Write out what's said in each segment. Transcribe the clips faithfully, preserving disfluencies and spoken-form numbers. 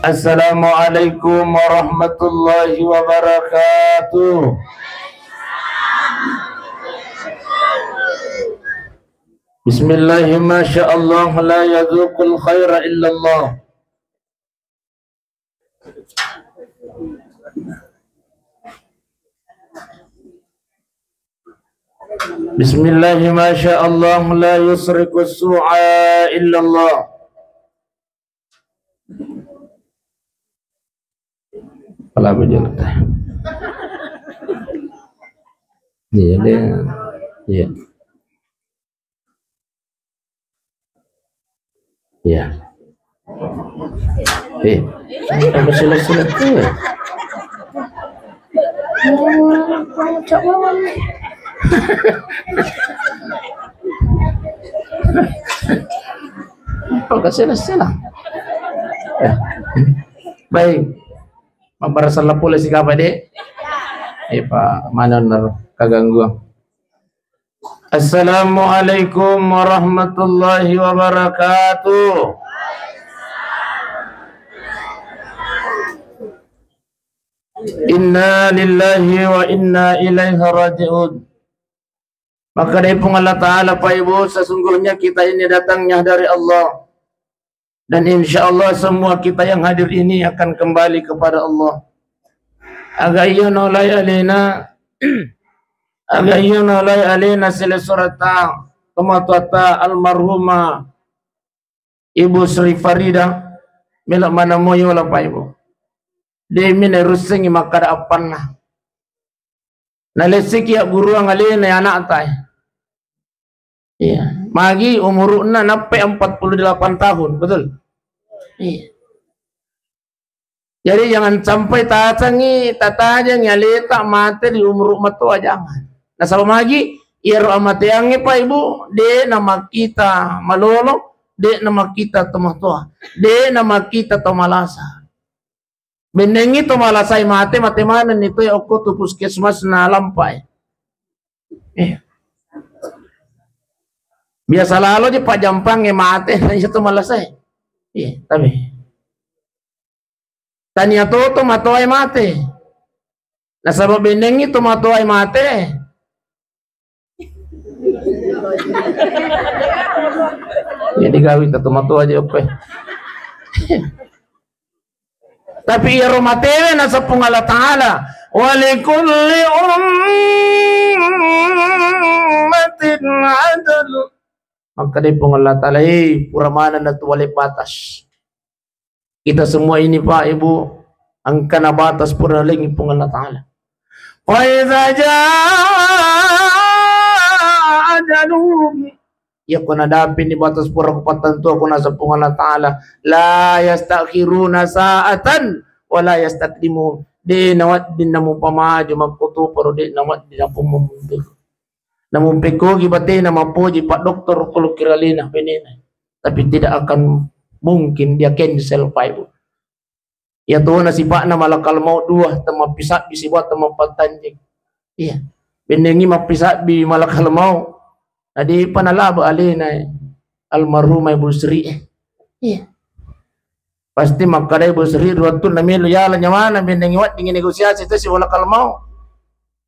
Assalamualaikum warahmatullahi wabarakatuh. Bismillahirrahmanirrahim. Masya Allah, la yadzuqul khaira illallah. Bismillah, masya Allah, la yusriku su'a illallah. Pala bejelta. Iya deh. Iya. Iya. Eh, apa sila-sila tuh? Apa sila-sila? Eh. Baik. Mabarasalla pole sikapa, Dek? Eh, Pak, mana bener kagangguan? Assalamualaikum warahmatullahi wabarakatuh. Inna lillahi wa inna ilaihi raji'un. Maka dari Puang Allah Ta'ala, Pak Ibu, sesungguhnya kita ini datangnya dari Allah. Dan insya Allah semua kita yang hadir ini akan kembali kepada Allah. Aga iya nolai alena, aga iya nolai alena sila surata, tomatoatta almarhumah Ibu Sri Farida, melo mana moyo la Pak Ibu. Demi nerussengi makkada appanna. Nalessiki agguruang alena anakta. Iya. Magi umuru'na nappai empat puluh delapan tahun, betul? Iya. Jadi jangan sampai tatangi, tatajangi aleta mate di umuru matoa, jangan. Nasaba magi iyaro amateangnge, Pak Ibu, de namakkita malolo, de namakkita tomatoa, de namakkita to malasa. Bennengngi to malasai mate, mate manenni to ya okko tu puskesmas nalampai. Eh. Biasa lalo je pajampangnge mate, iya to malasai. Iya, tapi tania to to matoae mate. Nasaba bennengngi to matoae mate. Jadi gawi ta tomatoa aja oke. Tapi iyaro matewe nasaba Puang Allah Ta'ala, "Wa likulli ummatin ajal." Maka dari Puang Allah Ta'ala, eh, pura mana na tu wale batas. Kita semua ini, Pak, Ibu, engkana batas pura lengi Puang Allah Ta'ala. Fa idza jaa ajaluhum. Iya ko nadapi ni batas pura ku pattentu aku nasaba Puang Allah Ta'ala. La yastakhiruna sa'atan wa la yastaqdimun. De nawadding namu pamaju makkutu paro de nawadding namu mundur. Namu pekkogi batena mapoji pak dokter kalau kiralina benena. Tapi tidak akan mungkin dia cancel, Pak Ibu. Iya tona sipa'na malakal maut dua, temappisabbi sibawa temapattanjeng. Iya. Bennengngi mappisabbi malakal maut. Nadipa nalaba alena almarhumah Ibu Sri. Iya. Pasti makkada Ibu Sri ruwattunna melo yala nyawana bennengngi weddingngi negosiasi to si malakal maut.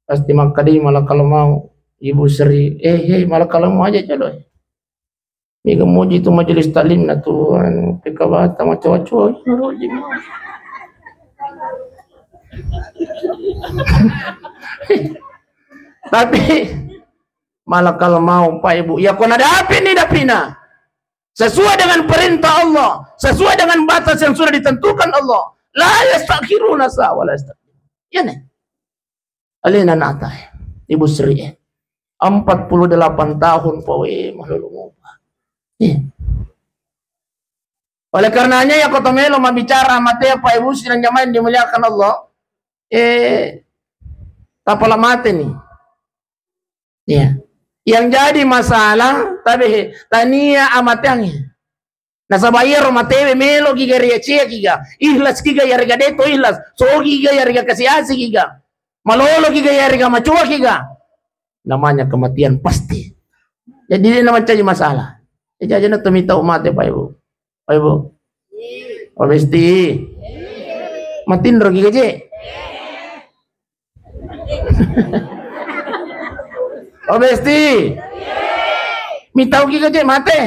Pasti makkadai malakal maut Ibu Sri, eh, eh, malakal maut aja jolo. Mega muji tu majelis taklimna tu, anu, P K bata macoa-coa. Tapi malakal maut, Pak Ibu, ya ko nadapi ni dapina sesuai dengan perintah Allah, sesuai dengan batas yang sudah ditentukan Allah. La yastakhiruna sa wa la yastaqdimun. Ya ne. Alena nata, Ibu Sri, eh. Empat puluh delapan tahun pawe malolo mopa. Eh. Oleh karenanya, ya, koto melo mabicara mate, Pak Ibu sidang jamaah yang dimuliakan Allah, eh, tapala mate ni. Ya. Yang jadi masalah, tapi tania amateangnge. Nasaba iyaro matewe melo kiga riacea kiga, ikhlas kiga yarega deto ikhlas, sogi kiga yarega kasi-asi kiga, malolo kiga yarega macoa kiga. Namanya kematian pasti. Jadi dia nama caji masalah. Jadi aja na temi tau mate, Pak Ibu. Pak Ibu. Oh, besti. Matinro ki gaje. Oh, besti. Mitau ki gaje mate.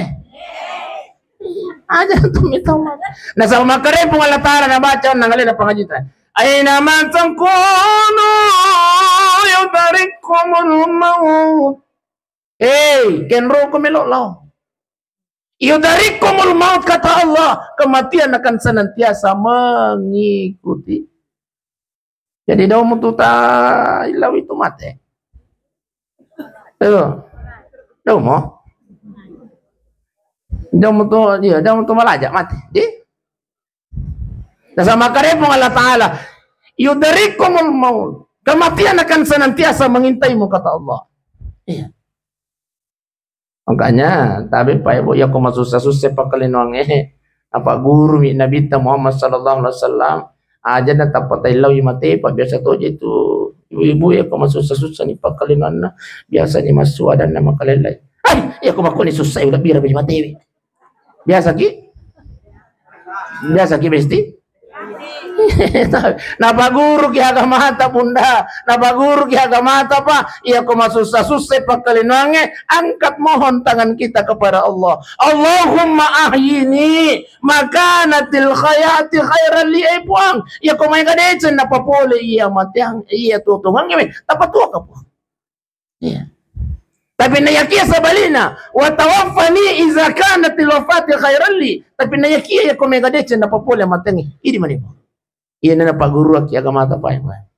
Aja tu mitau mate. Nasaba makkeda Puang Allah Taala nabaca onnang alena pangajita. Aina ma takunu yudrikkumul maut. Hei, kenroko melo lao. Yudrikkumul maut, kata Allah, kematian akan senantiasa mengikuti. Jadi, dau mutu ta illau itu mate. Tuh. Dau mo. Dau mutu, iya, dau mutu malaja mate. Di? Nasaba makkeda Puang Allah Taala, yudrikkumul maut. Kematian akan senantiasa mengintaimu, kata Allah. Iya. Makanya, tapi Pak Ibu, iya ko masussa-sussa pakkalinoangnge, apa guru mi Nabitta Muhammad sallallahu alaihi wasallam, aja na tappa taillaui mate, Pak, biasa toje tu ibu-ibu iya ko masussa-sussa ni pakkalinoanna, biasa ni massu adanna makalellai. Ai, iya ko makkoni sussa, udah bira beli mate. Biasa ki? Biasa ki, besti? Napaguruki agamata, Bunda. Napaguruki agamata, Pak. Iya ko masussa-sussa pakkalinoangnge, angkat mohon tangan kita kepada Allah. Allahumma ahyini makanatil hayati khairan li, eh, Puang. Iya ko maega deceng napapole iya mateang, iya tuo-tuongengnge, tapatuo ka, Puang. Iya. Tapi nayakia sebalina, wa tawaffani iza kanatil wafati khairan li. Tapi nayakia iya ko maega deceng napapole matengnge, idi mani. Iya, nana pagguruaki agamata, Pak, Pak.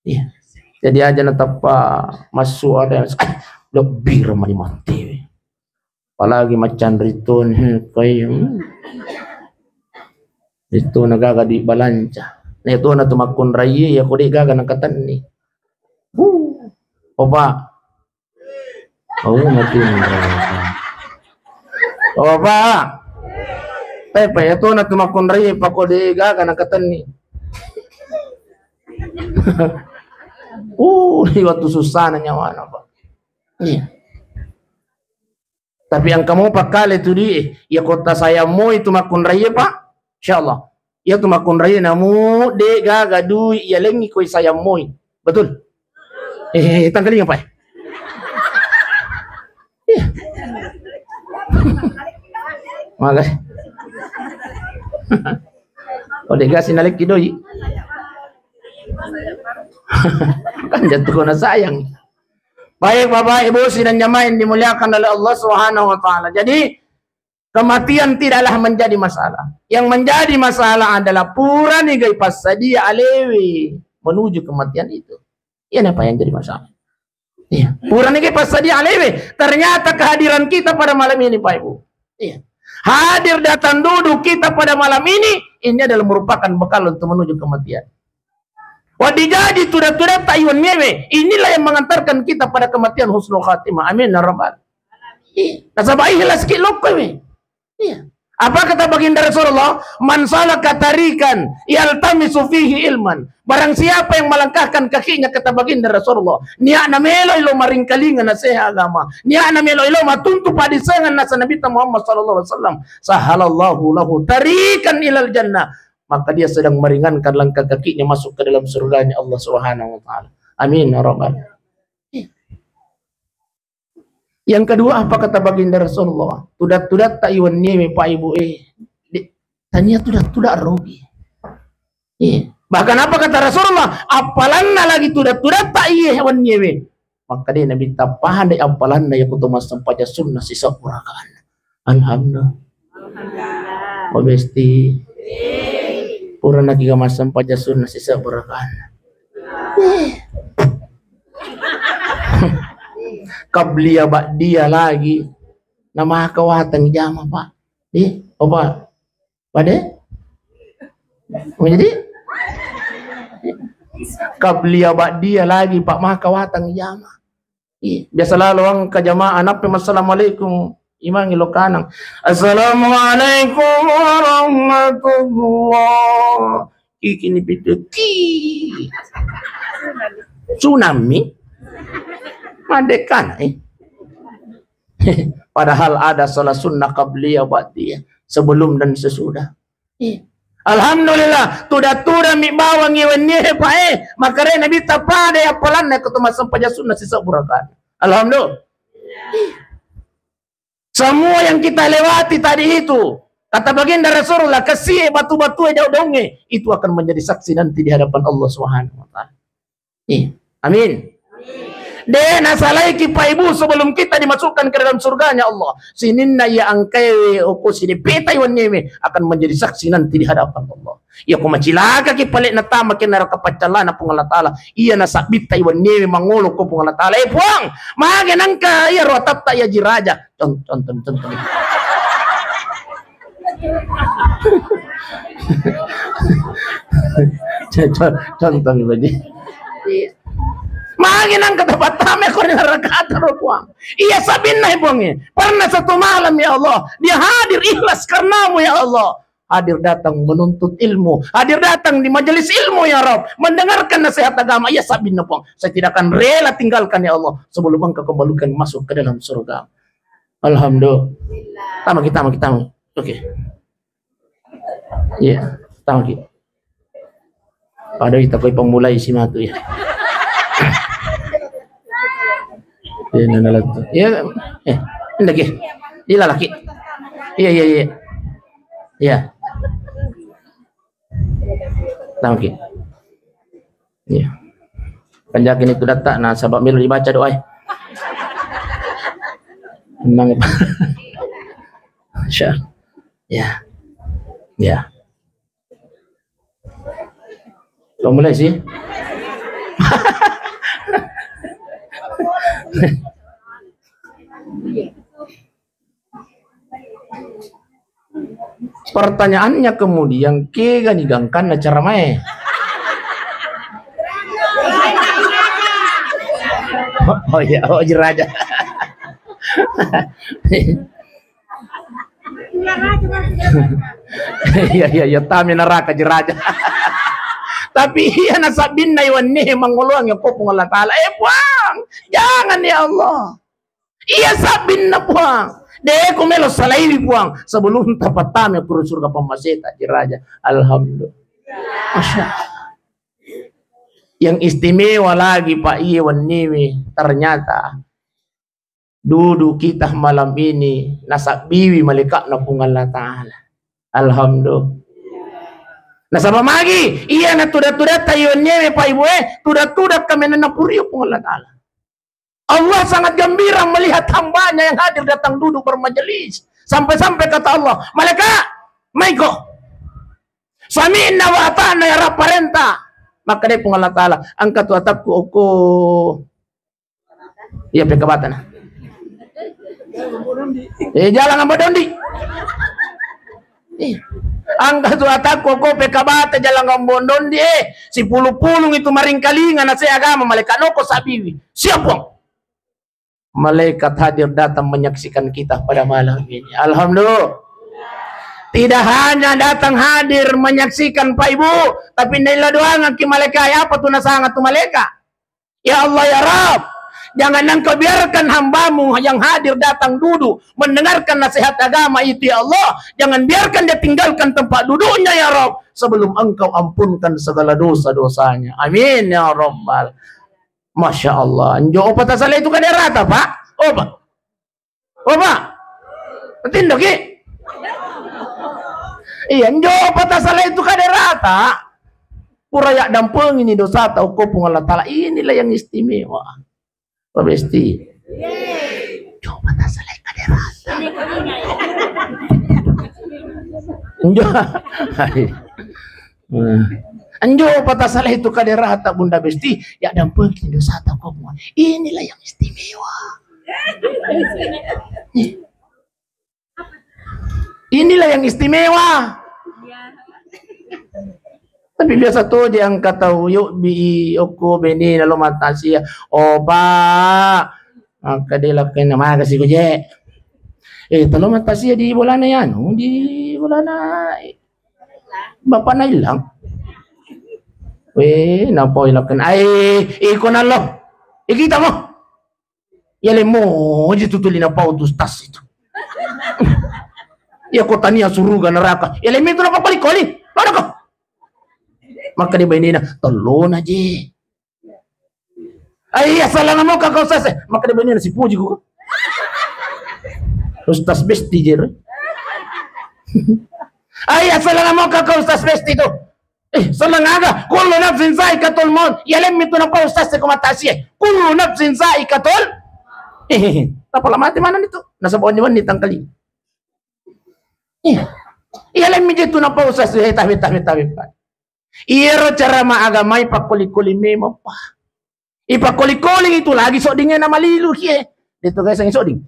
Iya. Jadi aja na tappa massu ada, ai, lebbi ramani mate. Apalagi maccanri toni, hmm, kai, hmm. Itu na gaga duit balanca. Na itu na tu makkunrai, iya ko de gaga nakatenni. Huh. Opa. Oh, mati. Opa. Pepe, itu na tu makkunrai, pako de gaga nakatenni. Uh, di waktu susah na nyawana, Pak. Iya. Tapi engka mo pakkale tu dui, iya ko tasayang moi tu makkunraie, Pak. Insyaallah. Iya tu makkunraie namu de gaga dui iya lengi koi sayang moi. Betul? Eh, tangkalinga, Pak. Iya. Maka. Oh, de gasi nalekki doi. Kan jatuh kena sayang. Baik, Bapak, Ibu, sidang jamaah yang dimuliakan oleh Allah Subhanahu wa Ta'ala. Jadi, kematian tidaklah menjadi masalah. Yang menjadi masalah adalah purani gai passadia alewe menuju kematian itu. Iya, apa yang jadi masalah? Iya. Purani gai passadia alewe. Ternyata kehadiran kita pada malam ini, Pak Ibu. Iya. Hadir datang duduk kita pada malam ini, ini adalah merupakan bekal untuk menuju kematian. Wedding jaji tuda-tudatta iwenniewe. Inilah yang mengantarkan kita pada kematian husnul khatimah. Amin ya rabbal. Iya. Nasaba ikhlas ki lokkowe. Iya. Apa kata baginda Rasulullah? "Man salaka tariqan yaltamisu fihi ilman." Barang siapa yang melangkahkan kakinya, kata baginda Rasulullah, niatna meloi lo maringkalinga naseha agama, niatna meloi lo matuntu padisengan nasa Nabi Muhammad sallallahu alaihi wasallam, sahalallahu lahu tariqan ilal jannah. Maka dia sedang meringankan langkah kakinya masuk ke dalam surganya Allah Subhanahu wa Ta'ala. Amin ya rabbal. Yang kedua, apa kata baginda Rasulullah? Tudat-tudatta iwenniewe, Pak Ibu, eh. De-, tania tudat-tudat rugi. Iya. Bahkan apa kata Rasulullah? Appalanna lagi tudat-tudatta iye wenniewe. Maka de Nabi tapahang de appalanna ya kutu massempajang sunna sisebbu rakaat. Alhamdulillah. Oh, besti. Pura naki ga massempajang sunna sisebbu rakaat. Eh. Qabliya ba'diya lagi. Namaka watang jama, Pak. Eh, apa? Pade? Menjadi? Qabliya ba'diya lagi, Pak, maka watang jama. Iya, biasa lalo engka jamaah, nappa massalamualaikum, imangi lo kanang. Assalamualaikum warahmatullah. Kiki ni pitu. Ki. Tsunami. Madekana, eh. Padahal ada salat sunnah qabliyah ba'diyah, sebelum dan sesudah. Iya. Alhamdulillah, tuda-tuda mi bawang iwennie, Pak, eh. Makare Nabitta pada ya appalanna ko to massempajang sunna sisebbu rakaat. Alhamdulillah. Semua yang kita lewati tadi itu, kata baginda Rasulullah, kesie batu-batu e daung-daungnge, itu akan menjadi saksi nanti di hadapan Allah Subhanahu wa Ta'ala. Iya. Amin. De nasalaiki Pak Ibu sebelum kita dimasukkan ke dalam surganya Allah. Sininna iya engkae okko sidepetai wenniewe akan menjadi saksi nanti di hadapan Allah. Iya ko macilakaki pale natama ke neraka paccallana Puang Allah Ta'ala. Iya nasabbitta iwenniewe mangolo ko Puang Allah Ta'ala. Eh Puang, mage nangka iya ro atatta iya jiraja. Con-, contoh, contoh. Con-, con-, contoh mi baji. Iya. Magi nang kata pertama ko neraka ro Puang. Iya sabbinna Puang. Pernah satu malam ya Allah, dia hadir ikhlas karenamu ya Allah. Hadir datang menuntut ilmu, hadir datang di majelis ilmu ya Rabb, mendengarkan nasihat agama. Iya sabbinna Puang. Saya tidak akan rela tinggalkan ya Allah sebelum engkau kembalikan masuk ke dalam surga. Alhamdulillah. Tama ki, tama ki, tama. Oke. Iya, tama ki. Pada kita koi pemulai si matu ya. Iya, nana latu. Iya, eh, ndak ya. Iya laki. Iya, iya, iya. Iya. Tama ki. Iya. Panjakin itu data, nah, sabab melo dibaca doa. Memang. Masya Allah. Ya. Ya. Lo mulai sih. Pertanyaannya kemudian, kegani gangkanna caramae? Oh, oh iya, oh jiraja. Iya, iya, iya, tami neraka jiraja. Tapi iya nasabbinna iwanni mangoloang ya ko Puang Allah Ta'ala. Eh, Puang, jangan ya Allah. Iya sabbinna Puang. De ku melo salaiwi Puang. Sebelum tapattama ku surga pammaseta jiraja. Alhamdulillah. Masya Allah. Yang istimewa lagi Pak iye wenniwi ternyata duduk kita malam ini nasabbiwi malaikatna Puang Allah Ta'ala. Alhamdulillah. Nasaba magi iya natuda-tudatta iye wenniwi Pak Ibu eh tuda-tuda kamenna purio Puang Allah Ta'ala. Allah sangat gembira melihat hambanya yang hadir datang duduk bermajelis. Sampai-sampai kata Allah, "Malaikat, maiko." Sami'na wa ata'na ya Rabb parenta. Maka dia Puang Allah Ta'ala, angkat tu atakku oko. Iya, pekabata na. Eh, jalang ambo dondi. Ih, angka tu atakku ko pekabata jalang ambo dondi, eh. Sipulu-pulung itu maringkalinga na se agama malaikat noko sabiwi. Siap, Puang. Malaikat hadir datang menyaksikan kita pada malam ini. Alhamdulillah. Tidak hanya datang hadir menyaksikan Pak Ibu, tapi nila doangan ki malaikat apa tu nasanga tu malaikat. Ya Allah, ya Rabb, jangan Engkau biarkan hambamu yang hadir datang duduk mendengarkan nasihat agama itu, ya Allah. Jangan biarkan dia tinggalkan tempat duduknya, ya Rabb, sebelum Engkau ampunkan segala dosa-dosanya. Amin, ya Rabbal. Masya Allah. Njo opa tasala itu kada rata, Pak. Opa. Bapak, tindoki? Iya, njo pata salai tu kaderata. Pura ya dampengini dosata, okko Puang Allah Ta'ala. Inilah yang istimewa. Pak Besti. Njo pata salai kaderata. Njo. Hai. Nah. Anjo pata salai tu kaderata Bunda Besti, ya dampengini dosata ko mua. Inilah yang istimewa. Inilah yang istimewa. Tapi biasa tu je angka tau yuk bi okko bene nalo matasia. Oh, Pak. Angka de lakena makasi ko je. Eh, talo matasia di bolana ya, anu, di bolana Bapakna ilang. Weh, napa ilaken? Ai, iko nallo. Iki tamo. Ya lemo je tu tuli napa utus tas itu. Ya kotania suruga neraka. Ya lemo itu napa koli-koli? Mana ko? Makkeda bainena, "Tellona je." "Ai, assalanga moka kau sase." Makkeda bainena, "Sipuji ku." Ustaz Besti jero. "Ai, assalanga moka kau Ustaz Besti tu." "Eh, selleng aga? Kullu nafsin zaikatul maut." Iya lemmi tu napau sase ko matasie. "Kullu nafsin zaikatul." Eh, tapala mate mana itu? Nasaba wenni-wenni tangkali. Iya. Iya lemmi je tu napau sase, eh, tabe, tabe, tabe, Pak. Iyaro cara maagamai pakkoli-koli memang, Pak. Ipakkoli-koli itu lagi soddingnge namalilu kie. Deto gaiseng sodding.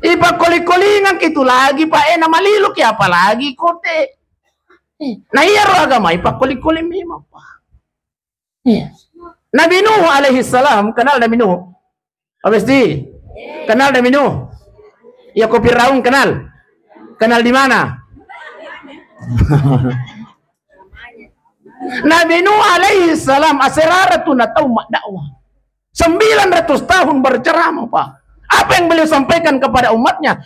Ipakkoli-kolingang itu lagi, Pak, eh, namalilu kie, apalagi kote. Eh, nah, iyaro agama ipakkoli-koli memang, Pak. Iya. Nabi Nuh alaihi salam, kenal Nabi Nuh? Abesti? Kenal Nabi Nuh? Ya, ko Firaun kenal? Kenal di mana? Nabi Nuh alaihi salam aserara tu natau maddakwah. Sembilan ratus tahun berceramah, Pak. Apa yang beliau sampaikan kepada umatnya?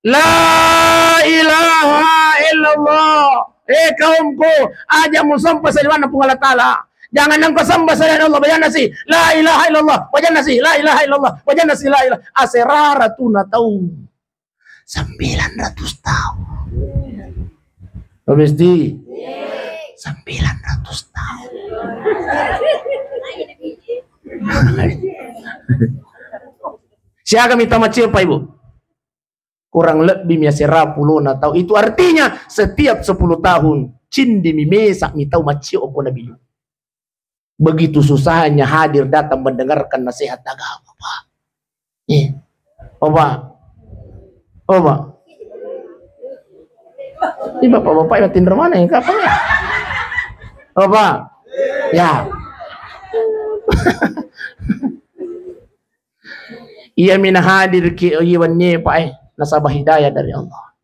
La ilaha illallah. Eh, kaumku, aja musompa saliwanna Puang Allah Ta'ala. Jangan engkau sembah selain Allah. Bajanna si, la ilaha illallah. Bajanna si, la ilaha illallah. Bajanna si, la ilaha. Aserara tu natau. Sembilan ratus tahun. Abesti? Sembilan ratus tahun. Siaga mita macil, Pak Ibu? Kurang lebbi mi asera pulona tau. Itu artinya setiap sepuluh tahun, cindi mi mesa mi tau maccio ko Nabi Nuh. Begitu susahnya hadir datang mendengarkan nasihat agama, Pak. Iya. Oh, Pak. Oh, Pak. Ini bapak-bapak yang tinro mana yang kapan ya? Oh, Pak. Ya. Iya mina hadir ki, oh, iya, wenni, Pak, eh, nasaba hidayah dari Allah.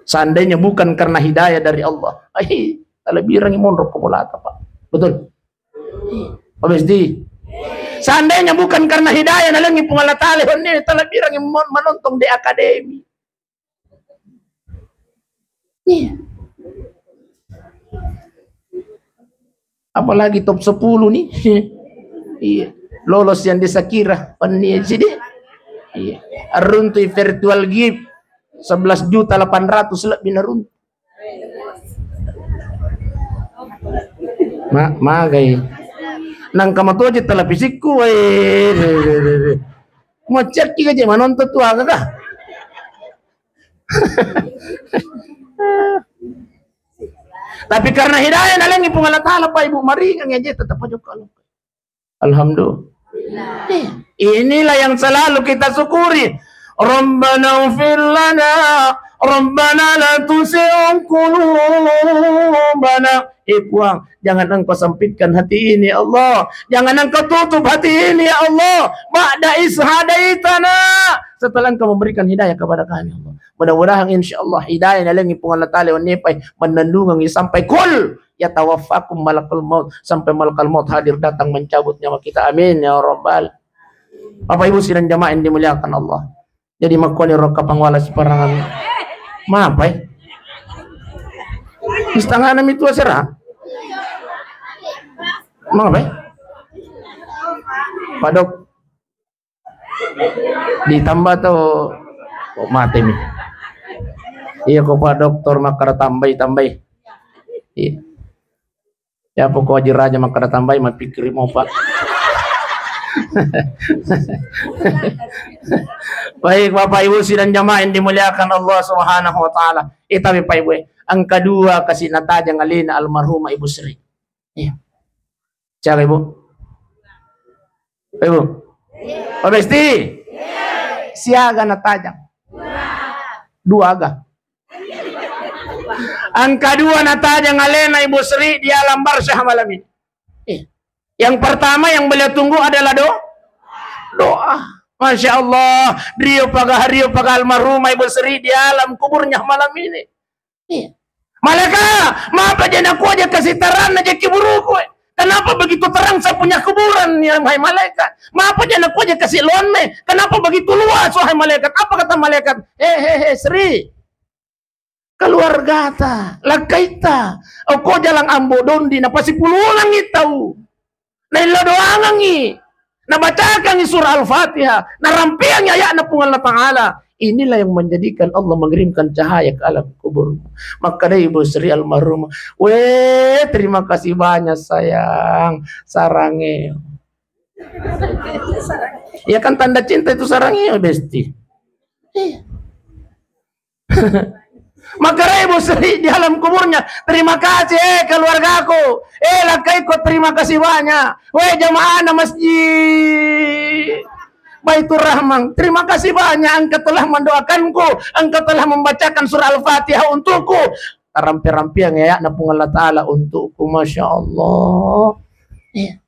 Seandainya bukan karena hidayah dari Allah, ai, talebbirangi monro ko bolata, Pak. Betul? Pak Besti? Seandainya bukan karena hidayah nalengi Puang Allah Ta'ala, honne talebbirangi mon-, manontong di akademi. Iya. Apalagi top sepuluh nih. Iya. Lolos yang desa kira, penni jadi. Iya. Aruntu virtual gift sebelas juta delapan ratus lebih naruntu. Ma-, magai. Nangka matoje televisikku, weh. Macet ki aja manonton tu aga kah? Tapi karena hidayah nalengi Puang Allah Ta'ala, Pak Ibu, maringang aja tetap aja kalau. Alhamdulillah. Inilah yang selalu kita syukuri. Rabbana ighfir lana, Rabbana la tuzigh qulubana. Eh, Puang, jangan Engkau sempitkan hati ini, ya Allah. Jangan Engkau tutup hati ini, ya Allah. Ba'da idz hadaitana. Setelah Engkau memberikan hidayah kepada kami, ya Allah. Mudah-mudahan, insya Allah, hidayah nalengi Puang Allah Ta'ala wenni, Pak, mennennungengi sampai kul yatawaffakum malakul maut, sampai malakal maut hadir datang mencabut nyawa kita. Amin ya rabbal. Bapak Ibu sidang jamaah yang dimuliakan Allah. Jadi makkoni ro kapang wala siparangan. Mapai? Setengah enam itu asera. Mapai? Padok. Ditambah atau kok mati nih? Iya, kok Pak Doktor makkada tambai, tambai. Iya. Ya, pokok Haji Raja makkada tambai, mappikiri mau, Pak. Baik, Bapak Ibu sidang jamaah yang dimuliakan Allah Subhanahu wa Ta'ala. Eh, tapi Pak Ibu, eh, engka dua kasi natajang alena almarhumah Ibu Sri. Iya. Siaga, Ibu? Ibu? Pak Besti? Siaga natajang? Dua aga. Engka dua natajang alena Ibu Sri di alam barzah malam ini. Iya. Yang pertama yang beliau tunggu adalah do-, doa. Masya Allah, rio paga, rio paga almarhumah Ibu Sri di alam kuburnya malam ini. Iya. Malaika, mapa je nakuaja kasi taranna je kuburuku, eh? Kenapa begitu terang saya punya kuburan, ya, hai malaikat? Mapa je nakuaja kasi loanna, eh? Kenapa begitu luas, wahai malaikat? Apa kata malaikat? "He, he, he, Sri. keluargata, lakkaitta, okko jalang Ambo Dondi, napasipulungangngi tau. Naillo doangangngi, nabacakangngi surah Al-Fatihah, narampeangngi ayatna Puang Allah Ta'ala. Inilah yang menjadikan Allah mengirimkan cahaya ke alam kubur. Makkedai Ibu Sri almarhumah, "Weh, terima kasih banyak, sayang, sarange." Ya kan tanda cinta itu sarange, ya, Besti. Iya. Makkedai Ibu Sri di alam kuburnya, "Terima kasih, eh, keluargaku. Eh, lakkaiku, terima kasih banyak. Weh, jamaahna masjid Baitur Rahman, terima kasih banyak, engkau telah mendoakanku, engkau telah membacakan surah Al-Fatihah untukku." Tarampe-rampeang ayatna Puang Allah Ta'ala untukku. Masya Allah. Iya.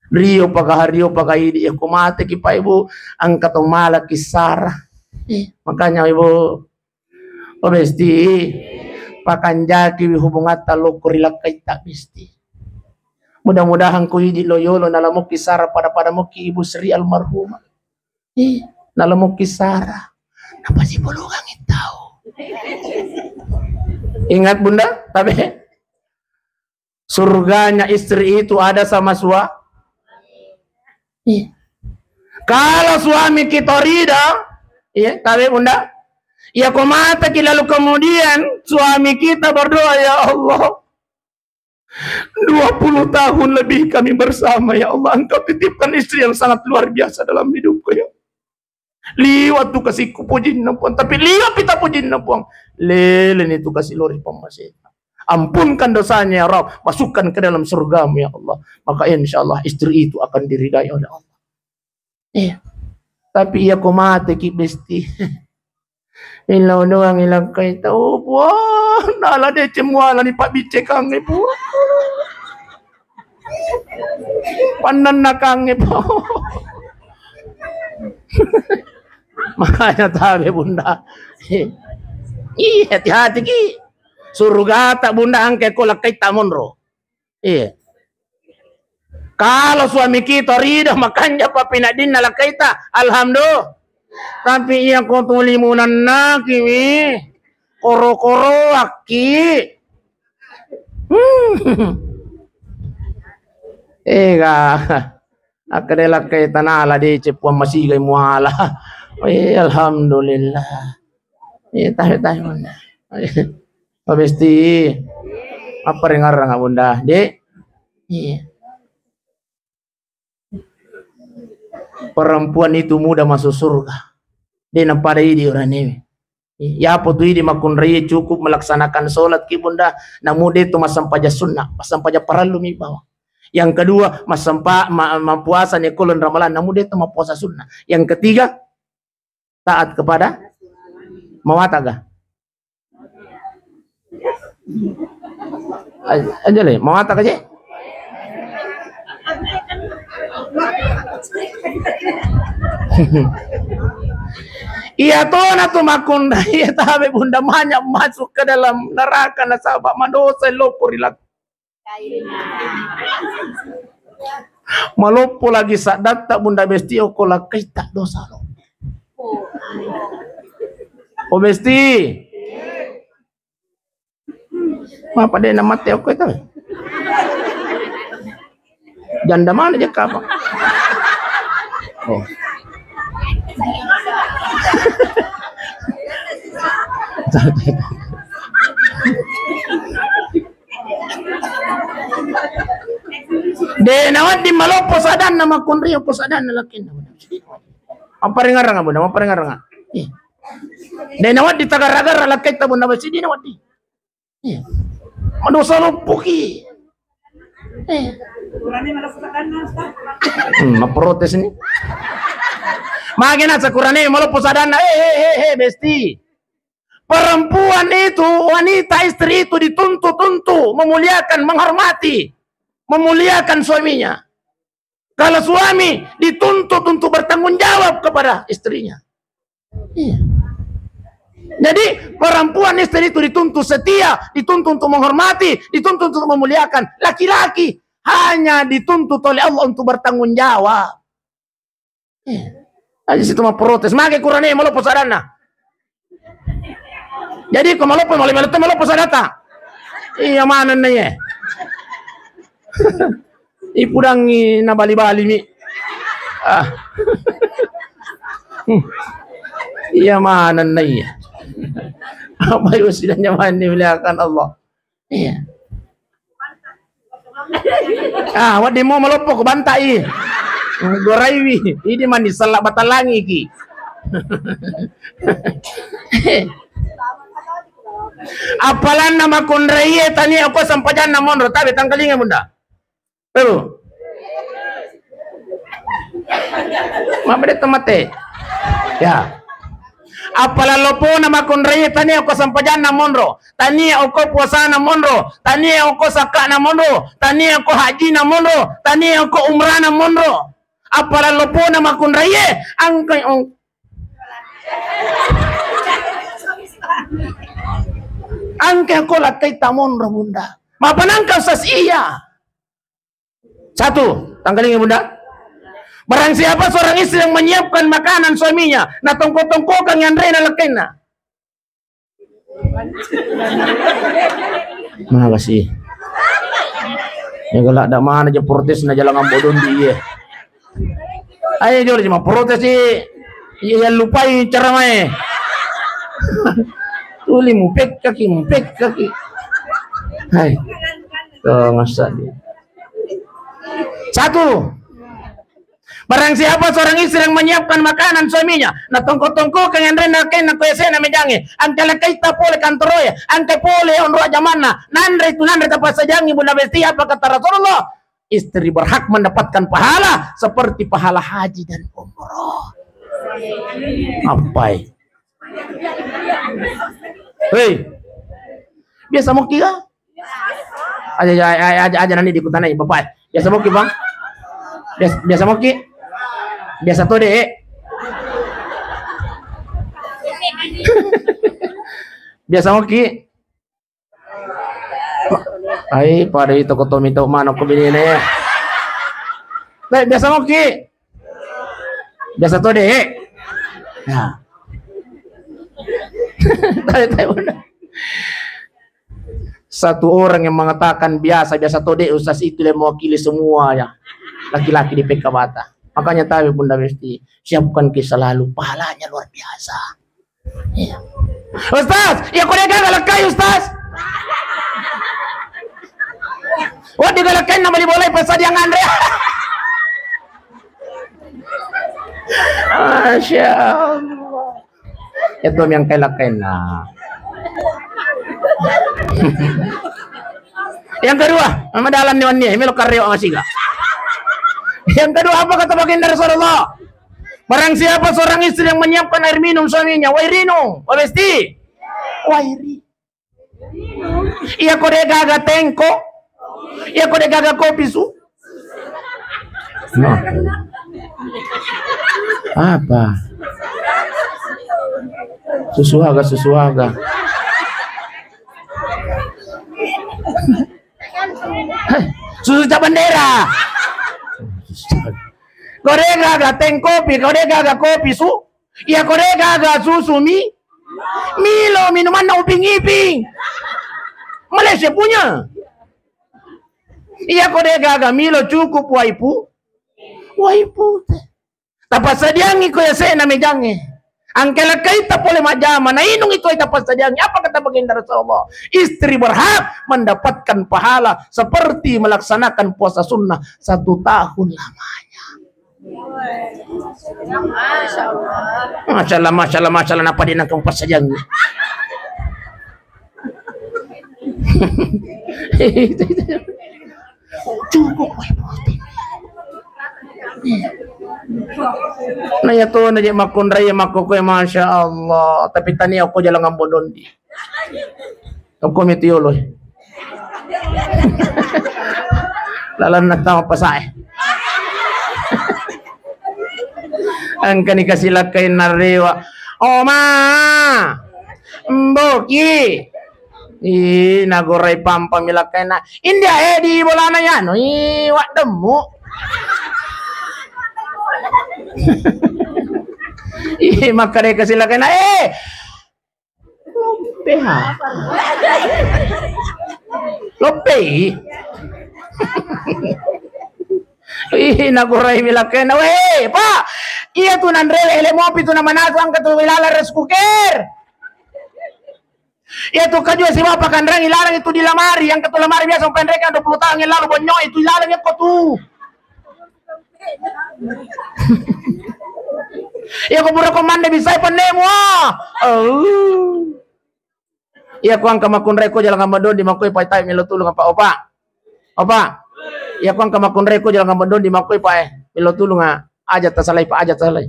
Rio paka, rio paka idi, ya ko mateki Pak Ibu, engka to mala kissara. Iya. Makanya Ibu, oh, Besti, pakanjakiwi hubungatta lokko ri lakkaitta, Besti. Mudah-mudahan ko idi lo yolo nala mokki sara pada-pada mokki Ibu Sri almarhumah. Ih, nala mokki sara. Napasipulungangngi tau. Ingat, Bunda, tabe. Surganya istri itu ada sama sua-, iya. Kalau suami kita rida, iya, tabe, Bunda. Ya, ko mateki lalu kemudian suami kita berdoa, "Ya Allah, dua puluh tahun lebih kami bersama, ya Allah. Engkau titipkan istri yang sangat luar biasa dalam hidupku, ya." Liwa tu kasikku pujinna Puang, tapi liwa pita pujinna Puang. Leleni tu kasi lori pammasena. Ampunkan dosanya ya Rabb, masukkan ke dalam surgamu ya Allah. Maka insya Allah istri itu akan diridai oleh Allah. Iya. Tapi iya ko mateki, Besti. Ilau doang ilakkai tau, Puang. Nala deceng muala ni pabbiccekangnge, Puang. Pannannakangnge, Puang. Makanya tabe, Bunda. Iya, hati-hati ki. Surugata, Bunda, angke ko lakkaitta monro. Iya. Kalau suami kita rida, makanja papinaddinna lakkaitta, alhamdulillah. Tapi iya ko tuli munannakiwi, koro-koroakki. Hmm. Ega. Akkeda lakkai tanala deceng Puang masigai muala. Eh, alhamdulillah. Eh, tahe, tahe, Bunda. Pabesti. Apa rengarang, Bunda? Dek. Iya. Perempuan itu mudah masuk surga. De' napada idi oranewe. Yapo tu idi makkunraie cukup melaksanakan sholat ki, Bunda, namu de' tu massempajang sunnah, massempajang parellu mi bawang. Yang kedua, massempa-, ma-, mapuasa ni ko uleng Ramalang, namu de' tu mapuasa sunnah. Yang ketiga, taat kepada mawataga. Aj-, aja le, mawataga je. Iya tona tu makkunrai, iya tabe Bunda, banyak masuk ke dalam neraka nasaba madosa lokko ri lak-, maloppo lagi saddatta Bunda Besti okko lakkaitta dosa lo. Oh Besti. Mapa de' namate okko itu? Janda mana je kapang? Oh. De' nawedding maloppo sadanna, makkunrai okko sadanna lakkainna. Mapparengarang, Bunda, mapparengarang. Eh. De' nawedding tagarra-garra lakkaitta, Bunda, masih de' nawedding. Iya. Madosa loppoki. Iya. Hmm, maprotes ni. Mage na sakurane maloppo sadanna. Eh, eh, eh, eh, Besti. Perempuan itu, wanita istri itu dituntut untuk memuliakan, menghormati, memuliakan suaminya. Kalau suami dituntut untuk bertanggung jawab kepada istrinya. Iya. Jadi, perempuan istri itu dituntut setia, dituntut untuk menghormati, dituntut untuk memuliakan. Laki-laki hanya dituntut oleh Allah untuk bertanggung jawab. Iya. Aja situ mau protes, mage kurane maloppo sadanna. Jadi ko maloppo, maloppo, maloppo sadata. Iya manenna iye. Ipudangngi na bali-bali mi. Ah. Hmm. Iya manenna iye. Apa yang sudah nyaman dimuliakan Allah? Iya. Ah, wedding mo maloppo ko bantai. Goraiwi. Ini mani sella batalangiki. Appalanna makunraie tania ko sempajanna monro, tabe tangkalinga bunda. Tuh. Mabede temate. Ya. Appalalopona makunrai tania ko sempajanna monro, tania ko puasana monro, tania ko sakkana monro, tania ko hajjina monro, tania ko umrana monro. Appalalopona makunraie angkai ong. Angkai ko lakkai tamonro bunda. Mapanangka usas iya. Satu, tangkalinga bunda. Barang siapa seorang istri yang menyiapkan makanan suaminya, na tongko-tongkokan yang rena lekena. Makasih. Ya kalau ada mana aja protes na jalan ngambodon di iya. Ayo jolo cuma protes sih. Iya lupai cara main. Tuli mupek kaki, mupek kaki. Hai. Tuh, masa dia. Satu. Barang siapa seorang istri yang menyiapkan makanan suaminya, na tongko-tongko kang anre na kena kue sena mejange, angka lekaita pole kantoroe, angka pole onro jamanna, nanre itu nanre tapassajangi bunda besti apa kata Rasulullah? Istri berhak mendapatkan pahala seperti pahala haji dan umroh. Apai? Hei, biasa moki kah? Aja, aja, aja, aja, aja nanti dikutanai bapak. Biasa moki bang? Biasa, biasa moki? Biasa to deh. Biasa moki? Ai, pada itu kotomi tau mano ko binene. Baik, biasa moki? Biasa to deh. Ya. Tahu, tahu, benar. Satu orang yang mengatakan biasa, biasa to deh, ustaz itu yang mewakili semua ya laki-laki di P K Bata. Makanya tahu bunda Besti, siapkan ke selalu, pahalanya luar biasa. Iya. Ustaz, iya ko de gaga lekkai ustaz. Wah, de gaga lekkai na bali bolai pasadiang anre. Masya Allah. Itu yang kelak kena. Yang kedua, madalan ni wani, melo karyo masiga. Yang kedua, apa kata baginda Rasulullah? Barang siapa seorang istri yang menyiapkan air minum suaminya, wai rinung, wabesti, wai ri. Iya ko de gaga tengko, iya ko de gaga kopi su. Nah. Apa? Susu aga, susu aga. Heh, susu cap bendera. Ko de gaga teng kopi, ko de gaga kopi su. Iya ko de gaga susu mi. Milo minumanna Upin Ipin. Malaysia punya. Iya ko de gaga milo cukup waipu. Waipu te. Tapassadiangi ko yase'na mejangnge. Angkelakkaita pole majjama, nainung itu tapassadiangi. Apa kata baginda Rasulullah? Istri berhak mendapatkan pahala seperti melaksanakan puasa sunnah satu tahun lamanya. Masya Allah, masya Allah, masya Allah, napa di nangkang passajangi. Cukup, wai putih. Nah, ya tuh, nah, jadi makkunrai, ya makkokoe, masya Allah. Tapi tania ko jalan ngambodon di. Ko mitiolo. Lalan na tama pasae. Engkani kasilakkai narewa. Oma. Mboki. Ih, nagorai pampa milakkaina. India, eh, di bolana yano. Ih, waddemmu. Ih, makkadai kasilakkaina. Eh. Lompe. Loppei. Ih, nagurai milakena, weh, Pak. Iya tu nanre ele mopi tu namanasu angka tu ilala rice cooker. Iya tu kaju sibawa pakanrang ilarang itu di lamari, angka tu lamari biasa penreka dua puluh tahun yang lalu bonyok itu ilarang ko tu. Iya ko pura ko mande bisa pennemu, ah. Oh. Iya ko angka makunrai ko jalan ngambang dondi makkoi pa itai melo tulung apa opa. Opa. Iya ko angka makunrai ko jalan ngambang dondi makkoi pa e melo tulung, ah. Aja tasalai pa, aja tasalai.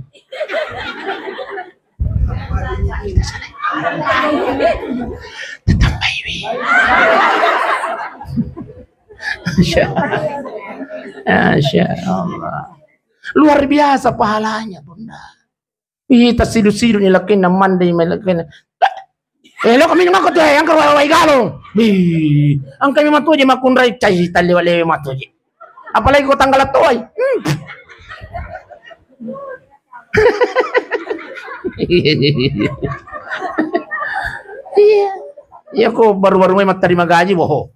Tatambai wi. Masya, Masya Allah. Luar biasa pahalanya, Bunda. Ih, tasidu-sidu ni lakena, mande ni lakena. Eh, lo kami mako tu, eh, angka wai, wai galung. Ih, angka memang tu je makunrai cai tali wale matu je. Apalagi ko tanggal tuai. Hmm. Iya. Iya ko baru-baru mai matterima gaji, boho.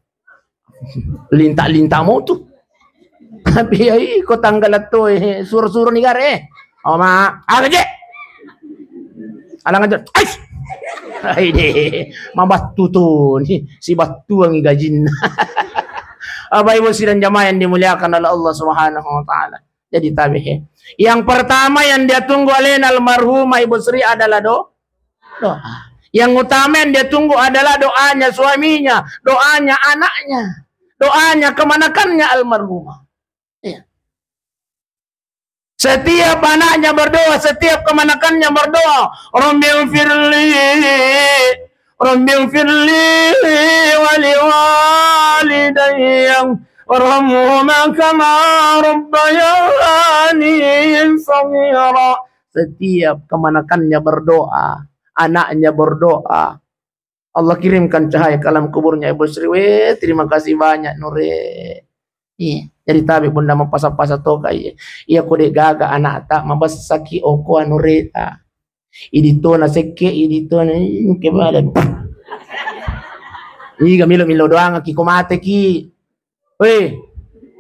Linta-linta mau tu. Tapi ai ko tanggal to, eh, suro-suro ni gare. Oh, ma, aga je. Alang aja. Ais. Ai deh. Mabattu tu ni. Si battuangi gajinna. Bapak Ibu sidang jamaah yang dimuliakan oleh Allah Subhanahu wa Ta'ala. Jadi tabe, he. Yang pertama yang dia tunggu alena almarhumah Ibu Sri adalah do-, doa. Yang utama yang dia tunggu adalah doanya suaminya, doanya anaknya, doanya kemanakannya almarhumah. Iya. Setiap anaknya berdoa, setiap kemanakannya berdoa, "Rabbighfirli, Rabbighfirli wa liwalidayya, warhamhuma kama rabbayani shaghira." Setiap kemanakannya berdoa, anaknya berdoa, Allah kirimkan cahaya ke alam kuburnya Ibu Sri. Weh, terima kasih banyak, Nure. Iya, jadi tabe Bunda mapasa-pasa toka, iya. Iya, ko de gaga anakta, mabessaki oko anureta. Idi tona sekke, idi tona, mm, kebalen. Iga milo-milo doang ki ko mate ki. Weh,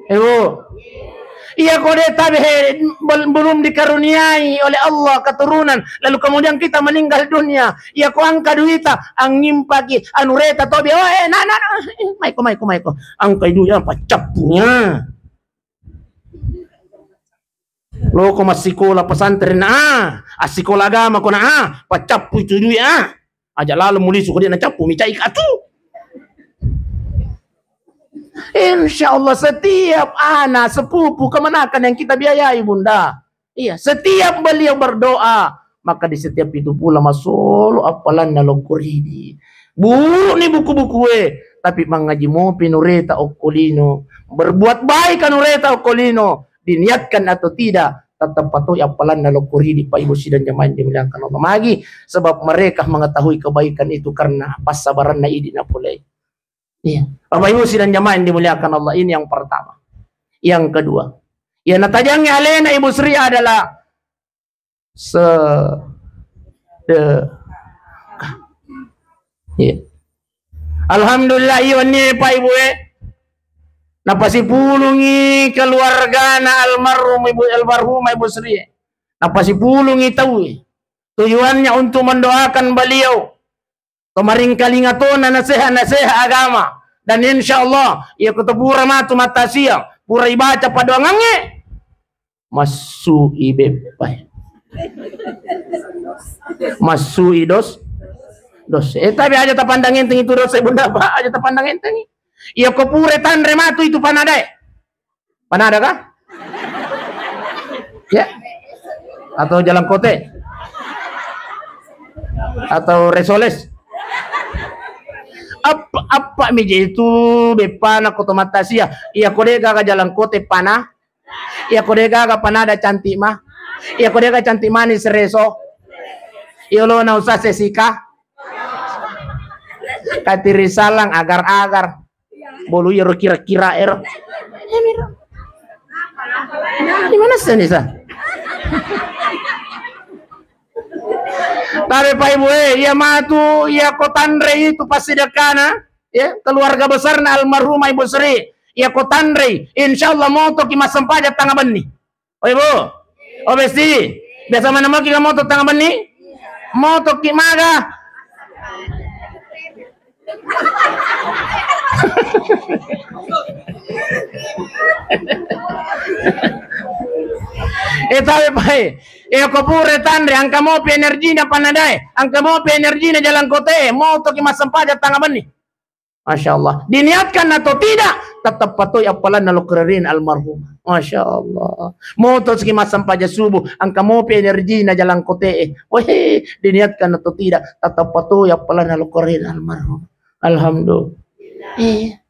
eh, Bu. Iya, ko de tabe, he, bel-, belum dikaruniai oleh Allah keturunan, lalu kemudian kita meninggal dunia. Iya, ko angka duita, angimpaki, anureta tobi, oh, eh, na, na, na, eh, maiko, maiko, maiko. Angka duit, ah, paccappunya. Lo ko massikola pesantren, ah, assikola agama ko na, ah, paccappu itu duit, ah. Aja lalo mulisu ko dia nacappu micai katu. Insya Allah setiap anak, sepupu, kemanakan yang kita biayai, Bunda. Iya, setiap beliau berdoa, maka di setiap itu pula masolo appalanna lokkoridi. Buruni buku-buku e, tapi mangaji mopi nureta okkolino. Berbuat baik nureta okkolino, diniatkan atau tidak, tetap patoi appalanna lokkoridi, Pak Ibu sidang jamaah yang dimuliakan Allah. Magi, sebab mereka mengetahui kebaikan itu karena passabaranna idi napolei. Iya. Bapak Ibu sidang jamaah yang dimuliakan Allah, ini yang pertama. Yang kedua, yang natajangi alena Ibu Sri adalah sedekah. Iya. Alhamdulillah, iya wenni, Pak Ibu, eh. Napasipulungi keluargana almarhum Ibu, almarhumah Ibu Sri, eh. Napasipulungi tau, eh. Tujuannya untuk mendoakan beliau. Tomaringkalinga tona naseha-naseha agama. Dan insya Allah, iya ko to pura matu mattasia, pura ibaca padoangangnge, massui beppa. Massui dos-, dos. Eh, tapi aja tapandang enteng itu dosa, Bunda, Pak. Aja tapandang enteng. Iya ko pura tanre matu itu panadae. Panada kah? Ya. Atau jalan kote? Atau resoles? Apa, apa mije itu beppa na ko to mattasia? Iya ko de gaga jalan kote pana. Iya ko de gaga panada cantik mah. Iya ko de gaga cantik manis reso. Iya lo na usah sesika. Katiri salang agar-agar. Bolu iyaro kira-kira ero. Di mana seni sa? Tabe Pak Ibu, eh, iya matu, iya ko tanrei itu passidekkana, ya, keluarga besarna almarhumah Ibu Sri, iya ko tanrei, insya Allah motoki massempajang tanga benni. Oh Ibu, oh Besti, biasa mana moki moto tanga benni? Motoki maga? Eh, tabe Pak, eh. Eh, ko pura tanre, angka mopi energina panadae, angka mopi energina jalan kote, motoki massempajang tanga benni. Masya Allah. Diniatkan atau tidak, tetap patoi appalanna lokkererina almarhum. Masya Allah. Motoski massempajang subuh, angka mopi energina jalan kote. Weh, diniatkan atau tidak, tetap patoi appalanna lokkererina almarhum. Alhamdulillah. Iya.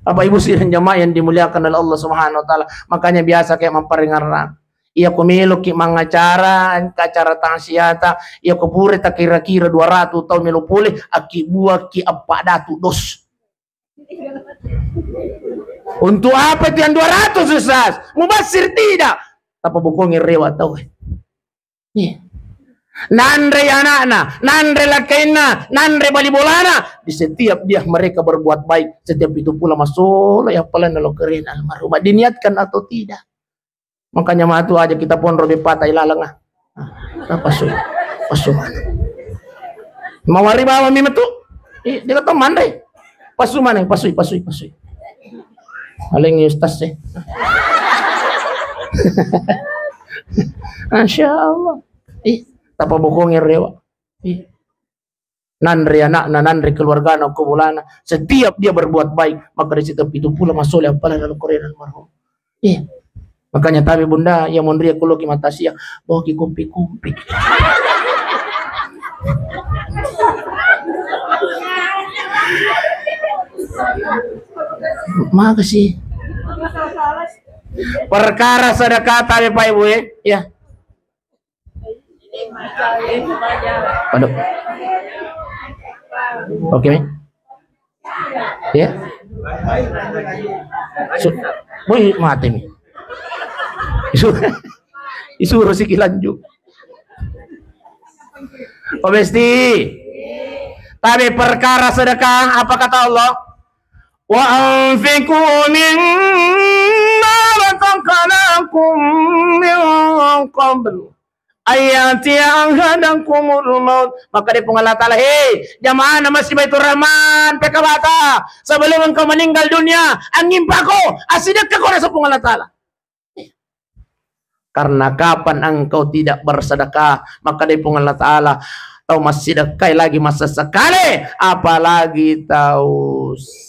Bapak Ibu sidang jamaah yang dimuliakan oleh Allah Subhanahu wa Ta'ala, makanya biasa kayak mamparingarang. Iya ko meloki mangacara, engka acara taksiata, iya ko pura takira-kira dua ratus tau melo pole, akkibuaki eppa datu dos. Untuk apa itu yang dua ratus, Ustaz? Mubazir tidak? Tapabokongi rewa tau. Iya. Nanre anakna, nanre lakkainna, nanre bali bolana. Di setiap dia mereka berbuat baik, setiap itu pula masolo ya appalanna lokkererina almarhumah. Diniatkan atau tidak? Makanya matu aja kita ponro bepata ilaleng ah. Ah, pasu, pasu mana? Mawari bawa mi metu. Ih, dia kata mandai. Pasu mana? Pasui, pasui, pasui. Paling ustaz sih. Masya Allah. Ih, tapabokongi rewa. Ih. Nanre anakna, nanre keluargana, ko bolana. Setiap dia berbuat baik, maka di situ itu pula masole appalanna lokkererina almarhum. Iya. Makanya tabe Bunda, iya monri aku loki mata sia, bawa ki kompi-kompi. Makasih. Perkara sedekah tabe Pak Ibu ya. Ya. Waduh. Oke, Mi. Ya. Su-, woi, mati, Mi. Isu-, isuro siki lanjut. Oh, Besti. Tabe perkara sedekah, apa kata Allah? Wa anfiqu mimma razaqnakum min qablu ayyatiya ahadakumul maut. Maka dia Puang Allah Ta'ala, hei, jamaah na Masjid Baitur Rahman, P K Bata, sebelum engkau meninggal dunia, angimpako, assidekkako, naseng Puang Allah Ta'ala. Karena kapan engkau tidak bersedekah, maka dia Puang Allah Ta'ala, tau massidekkai lagi massessekale, apalagi tau s-,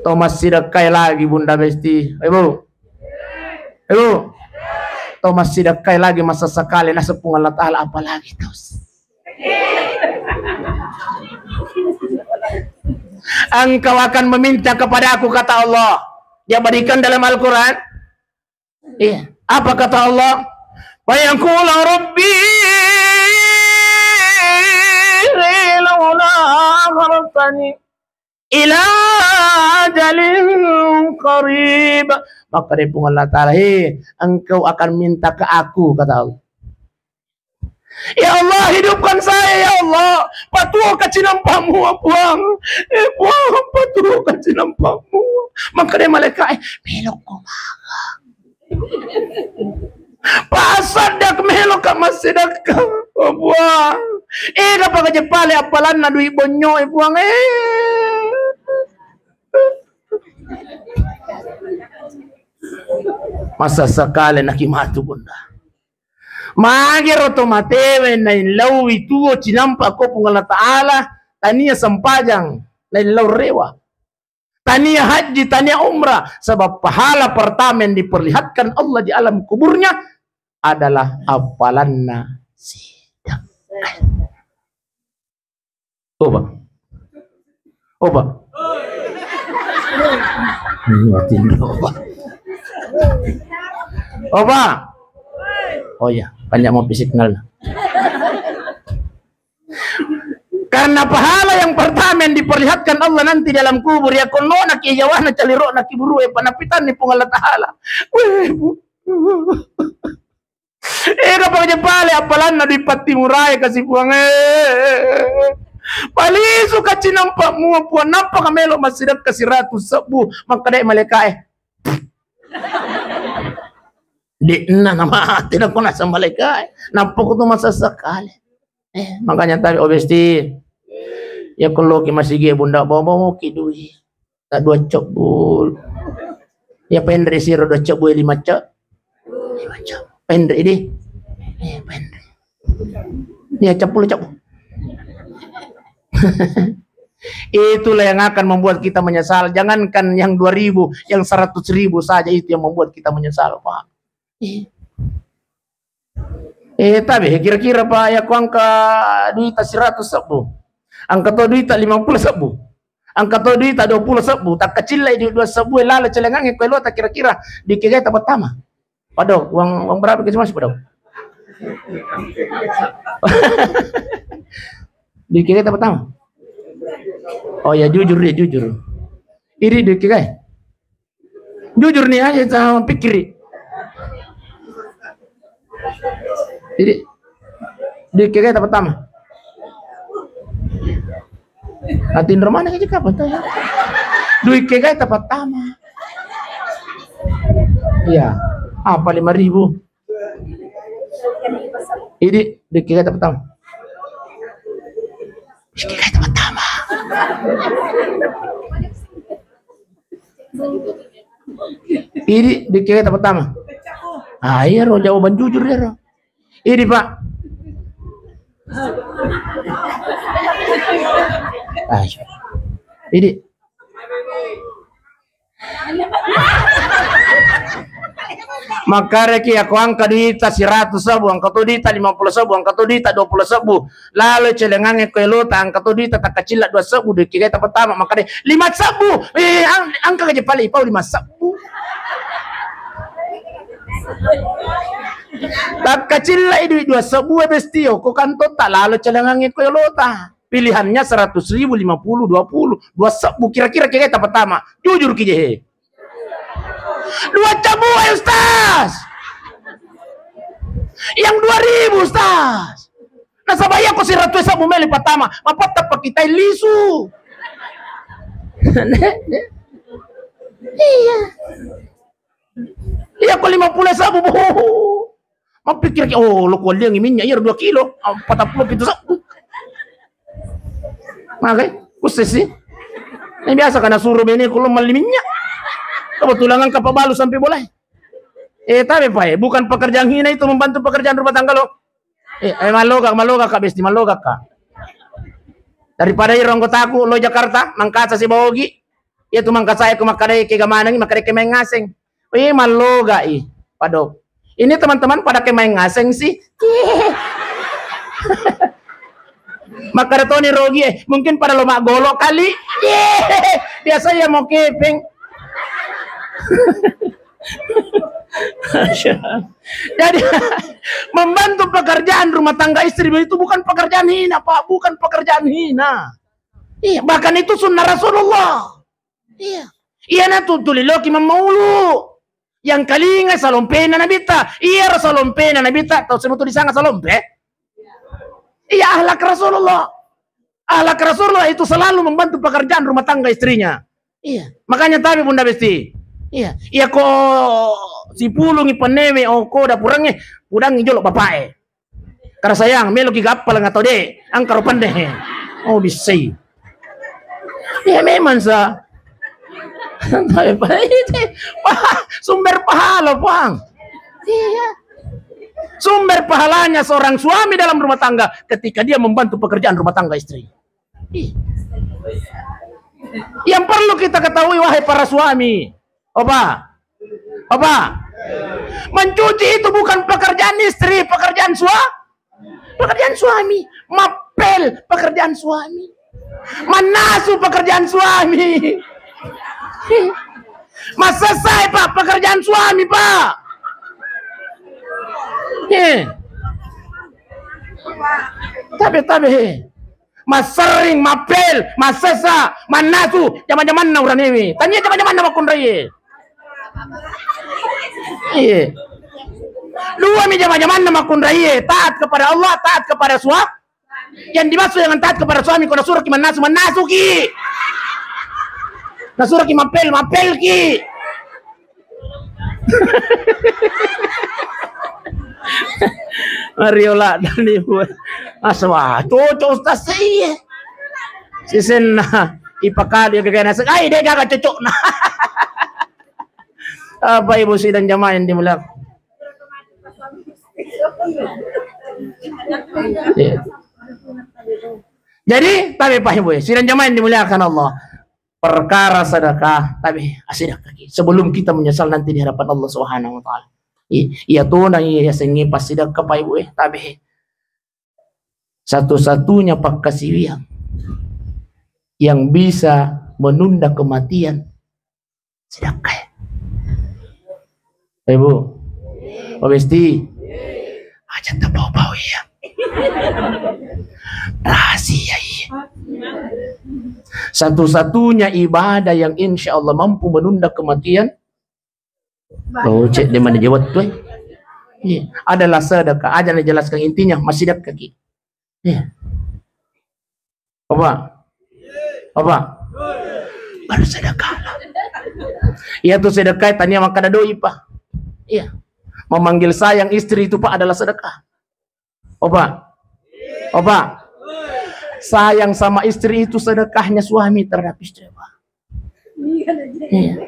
Tau massidekkai lagi Bunda Besti. Ibu. Ibu. Tau massidekkai lagi massessekale, naseng Puang Allah Ta'ala, apalagi tau s-, engkau akan meminta kepadaku, kata Allah. Dia berikan dalam Al-Quran. Iya. Apa kata Allah? Wa yaqulu rabbi laula akhartani ila ajalin qarib. Maka dia Puang Allah Ta'ala, "Hei, engkau akan minta ke aku," kata Allah. "Ya Allah, hidupkan saya, ya Allah. Patuo ka cinampa mua, Puang. Eh, Puang, patuo ka cinampa mua." Maka dia malaikat, eh, melokko maga. Pasaddak meloka massidekka. Oh, Puang. Eh, napaka je pale appalanna dui bonyo e, Puang, eh. Massessekale naki matu, Bunda. Magero to matewe naillauwi tuo cinampa ko Puang Allah Ta'ala, tania sempajang naillau rewa. Tania haji, tania umrah, sebab pahala pertama yang diperlihatkan Allah di alam kuburnya adalah appalanna sedekah. Oba. Oba. Ini mati dulu, Oba. Oba. Oh iya, banyak mau signal. Karena pahala yang pertama yang diperlihatkan Allah nanti dalam kubur, ya konona ki yawana calirona ki buru e panapitan ni Puang Allah Ta'ala. Weh, Bu. Ega pale, apalanna dui patti murae kasi Puang e. Palisu kaci nampa mua Puang, nappa ka melo massidekka siratu sebbu, makkadai malaikae. De'na namate nako nasa malaikae. Nappa kutu masessa kale. Eh, makanya tabe, oh, Besti. Ya, ko loki masigi, Bunda, bawa-bawa ki dui. Tak dua cebbu. Ya, penre siro dua cebbu, lima cebbu. Lima cebbu. Penre di. Eh, penre. Dia ceppu, ceppu. Itulah yang akan membuat kita menyesal. Jangankan yang dua ribu, yang seratus ribu saja itu yang membuat kita menyesal, Pak. Eh, tabe, kira-kira, Pak, ya, ko angka duita siratu sebbu. Angka to duita lima puluh sebbu. Angka to duita dua puluh sebbu. Takkacillai dui dua sebbu, lalo celengangnge ko elota, kira-kira dui kegai tapattama? Padau, uang, uang berapa ke masuk, Padau? Dui kegai tapattama? Oh ya, jujur deh, jujur. Iri dui kegai. Jujur nih aja sama pikiri. Jadi, dui kegai tapattama. Atindro mana aja kapan tuh? Dui kegai tapattama. Iya, apa lima ribu? Ini dui kegai tapattama. Dui kegai tapattama. Ini dui kegai tapattama. Ah, iya ro, jawaban jujur ya ro. Ini, Pak. Ah, iya. Ini. Makkareki, ako angka duita siratu sebbu, angka to duita lima puluh sebbu, angka to duita dua puluh sebbu. Lalo celengangnge ko elota, angka to duita takkacilla dua sebbu, dui kegai tapattama, makkeda lima sebbu. Eh, ang-, angka aja pale ipau lima sebbu. Takkacillai dui dua sebbu e, Bestio, ko kantotta, lalo celengangnge ko elota. Pilihannya seratus ribu, lima puluh, dua puluh, dua sebbu, kira-kira kegai tapattama. Jujur ki je he. Dua cebbu, eh, Ustaz. Yang dua ribu, Ustaz. Nasaba iya ko siratu sebbu melo pattama, mapatta pakitai lisu. Iya. Iya ko lima puluh sebbu, boh. Mappikirki, oh, lo kualliangi minyak iya dua kilo, ah, patappulo pitu sebbu. Magai, kusse si. Ini biasa karena suruh bene kulo malli minyak. Kebetulan angka pabalu sampai boleh. Eh, tapi Pak, eh, bukan pekerjaan hina itu membantu pekerjaan rumah tangga lo. Eh, eh, maloga, maloga ka, Besti, maloga ka. Daripada iro anggotaku lo Jakarta, Mangkasa sibawa Ogi. Iya tu Mangkasa e ko makkadai ke gamanangi, makkadai ke main ngaseng. Wih, malloga i. Padok. Ini teman-teman pada ke main ngaseng sih. Makkada toni rogi, eh, mungkin pada lo maggolo kali. Biasa ya mau kepeng. Jadi, membantu pekerjaan rumah tangga istri itu bukan pekerjaan hina, Pak, bukan pekerjaan hina. Iya, bahkan itu sunnah Rasulullah. Iya. Iya na tu tuli loki mammaulu. Yang kalinga salompena Nabitta. Iya ro salompena Nabitta, tau semua tu disanga salompe. Iya, akhlak Rasulullah. Akhlak Rasulullah itu selalu membantu pekerjaan rumah tangga istrinya. Iya. Makanya tabe Bunda Besti. Iya. Iya ko sipulungi pennewe, oh, ko dapurangnge, pudangi jolo bapae. Karena sayang, meloki gappal ngatau de, angkaro pande. Oh, bisai. Iya memang sa. Sumber pahala, Bang. Iya. Sumber pahalanya seorang suami dalam rumah tangga ketika dia membantu pekerjaan rumah tangga istri. Ih. Yang perlu kita ketahui, wahai para suami, Opa, Opa, mencuci itu bukan pekerjaan istri, pekerjaan sua-, pekerjaan suami. Mapel, pekerjaan suami. Manasu, pekerjaan suami. Masesai, Pak, pekerjaan suami, Pak. Eh. Tabe, tabe, he. Massering, mappel, massessa, mannasu, jama-jamanna uranewe. Tania jama-jamanna makkunraie. Iya. Dua mi jama-jamanna makkunraie, taat kepada Allah, taat kepada sua-, yang dimaksud dengan taat kepada suami, ko nasuroki mannasu, mannasuki. Nasuroki mappel, mappelki. Mariola dani bu. Aswa, cocok ustaz sih. Sisenna ipakali gaga naseng, ai de gaga cocokna. Apa ibu sidang jamaah yang dimuliakan? Iya. Jadi, tapi Pak Ibu, sidang jamaah yang dimuliakan Allah, perkara sedekah, tapi asidekah ki. Sebelum kita menyesal nanti di hadapan Allah Subhanahu wa Ta'ala. I-, iya tona iya sengi pas sedekah, Pak Ibu, eh, tapi satu-satunya pakkasiwiang yang bisa menunda kematian, sedekah. Ibu, Pak Besti, aja terbau-bau ya. Rahasia iya. Satu-satunya ibadah yang insya Allah mampu menunda kematian, oh, cek di mana jawab tuh, eh? Iya. Adalah sedekah. Aja dijelaskan intinya, masih sedekah ki. Iya. Apa? Apa? Baru sedekah lah. Iya tuh sedekah tania makkada doi, Pak. Iya. Memanggil sayang istri itu, Pak, adalah sedekah. Opa. Opa. Sayang sama istri itu sedekahnya suami terhadap istri, Pak. Iya.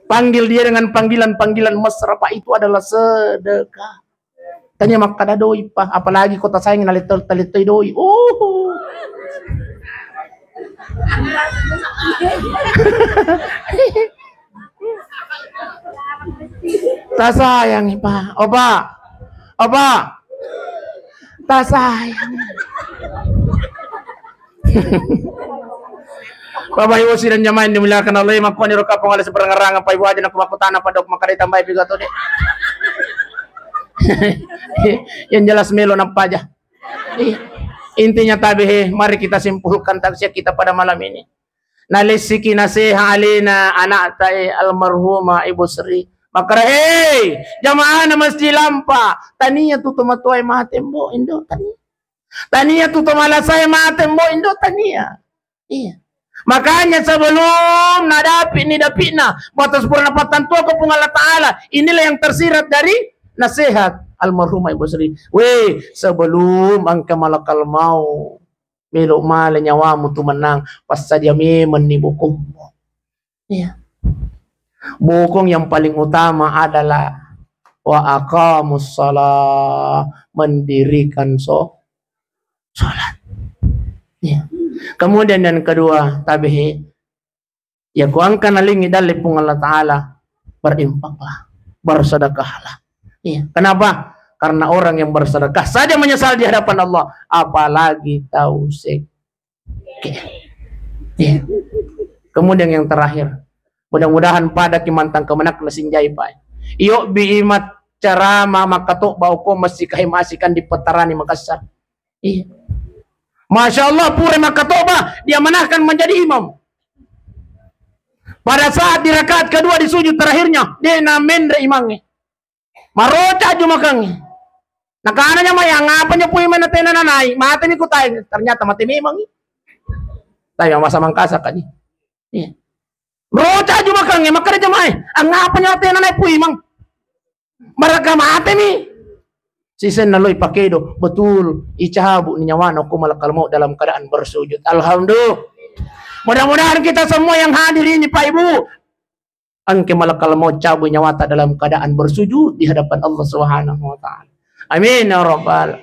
Panggil dia dengan panggilan-panggilan mesra, Pak, itu adalah sedekah. Tania makkada doi, Pak, apalagi ko tasayang nalettoi, talettoi doi. Uh. Tasayangi, Pak. Opa. Opa. Tasayang. Bapak Ibu sidang jamaah yang dimuliakan Allah, makkuani ro kapang ale seperangarang, Pak Ibu aja nak makkutana padok makkada tambai piga to, Dek. Yang jelas melo nappa aja. Iya. Intinya tabe, he, mari kita simpulkan tausiah kita pada malam ini. Nalessiki naseha alena anakta, eh, almarhumah Ibu Sri. Makkada, hei, jamaahna Masjid Lampa, tania tu tomatoae mate, Mbo, Indo, tania. Tania tu tomalasae mate, Mbo, Indo, tania. Iya. Makanya sebelum nadapi ni dapi'na, batas purana pattantuako Puang Allah Ta'ala, inilah yang tersirat dari nasihat almarhumah Ibu Sri. Weh, sebelum engka malakal maut, melo male nyawamu tu mennang, passadia memenni bokongmu. Iya. Bokong yang paling utama adalah wa aqamus shalah, mendirikan so-, sholat. Iya. Kemudian yang kedua, tabe, he, ya ku engka nalingi dalle Puang Allah Ta'ala, berinfaklah, bersedekahlah. Iya. Kenapa? Karena orang yang bersedekah saja menyesal di hadapan Allah, apalagi tau sek-, Oke. Iya. Kemudian yang terakhir, mudah-mudahan pada kimantang kemenak nasinjai, Pak. Iyo bi imat carama makkatobba okko masih kahe masih kan dipetarani Makassar. Iya. Masya Allah, pura makkatobba, dia menahkan menjadi imam. Pada saat di rakaat kedua di sujud terakhirnya, dia na menre imangnge. Maroca aju makangnge. Nakana jamae, "Angngapa nyo pui mai natena nanai? Matemi kutai." Ternyata mate memang. Tapi masa Mangkasa kadi. Iya. Roca aju makangnge, makkada jamae, "Angngapa nyo natena nanai pui mang? Maraga matemi." Sisenna loi pakedo, betul, icabu ni nyawana ko malakal maut dalam keadaan bersujud. Alhamdulillah. Mudah-mudahan kita semua yang hadir ini, Pak Ibu, engke malakal maut cabut nyawata dalam keadaan bersujud di hadapan Allah Subhanahu wa Ta'ala. Amin ya Rabbal.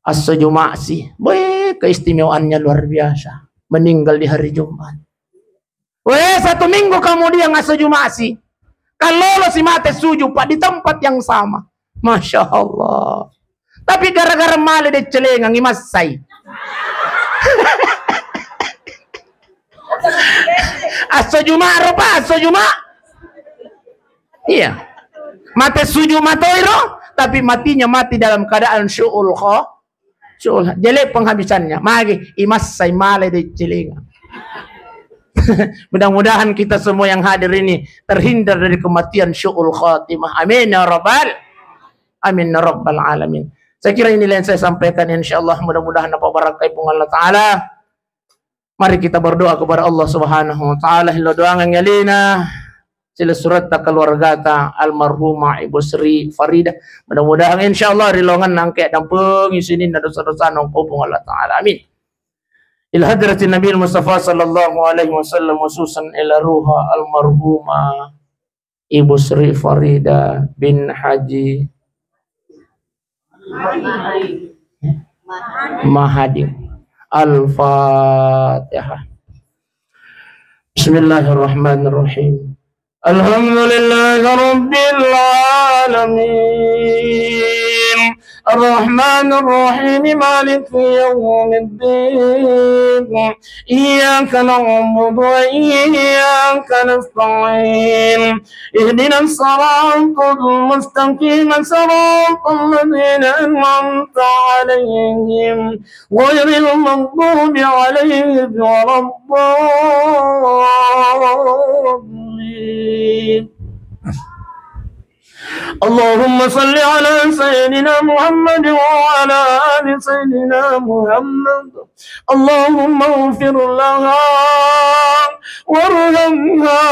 Asso Jumat sih, weh, keistimewaannya luar biasa. Meninggal di hari Jumat. Weh, satu minggu kemudian asso Jumat sih, kalau lo si mate sujud, Pak, di tempat yang sama. Masya Allah. Tapi gara-gara male deccelengang imassai. Asso Juma ro, Pak, asso Juma. Iya. Mate sujud matoi ro, tapi matinya mati dalam keadaan syu'ul kho-, syu'ul. Jelek penghabisannya. Magi imassai male deccelengang. Mudah-mudahan kita semua yang hadir ini terhindar dari kematian su'ul khatimah. Amin ya rabbal, amin ya rabbal alamin. Saya kira inilah yang saya sampaikan, insyaallah mudah-mudahan apa barakai Puang Allah Ta'ala. Mari kita berdoa kepada Allah Subhanahu wa Ta'ala. Lo doangan alena, silessuretta, keluargata almarhumah Ibu Sri Farida. Mudah-mudahan insyaallah ri laongenna engka dampeng isininna dosa-dosa nongko Puang Allah Ta'ala. Amin. Ila hadratin Nabi Mustafa sallallahu alaihi wasallam, khususan ila ruha almarhumah Ibu Sri Farida bin Haji Mahadi. Al-Fatihah. Bismillahirrahmanirrahim. Alhamdulillahi rabbil alamin. Arrahmanirrahim. Maliki yaumiddin. Iyyaka na'budu wa iyyaka nasta'in. Ihdinas siratal mustaqim. Siratal ladzina an'amta 'alaihim ghairil maghdubi 'alaihim waladdallin. اللهم صل على سيدنا محمد وعلى آل سيدنا محمد. اللهم اغفر لها وارحمها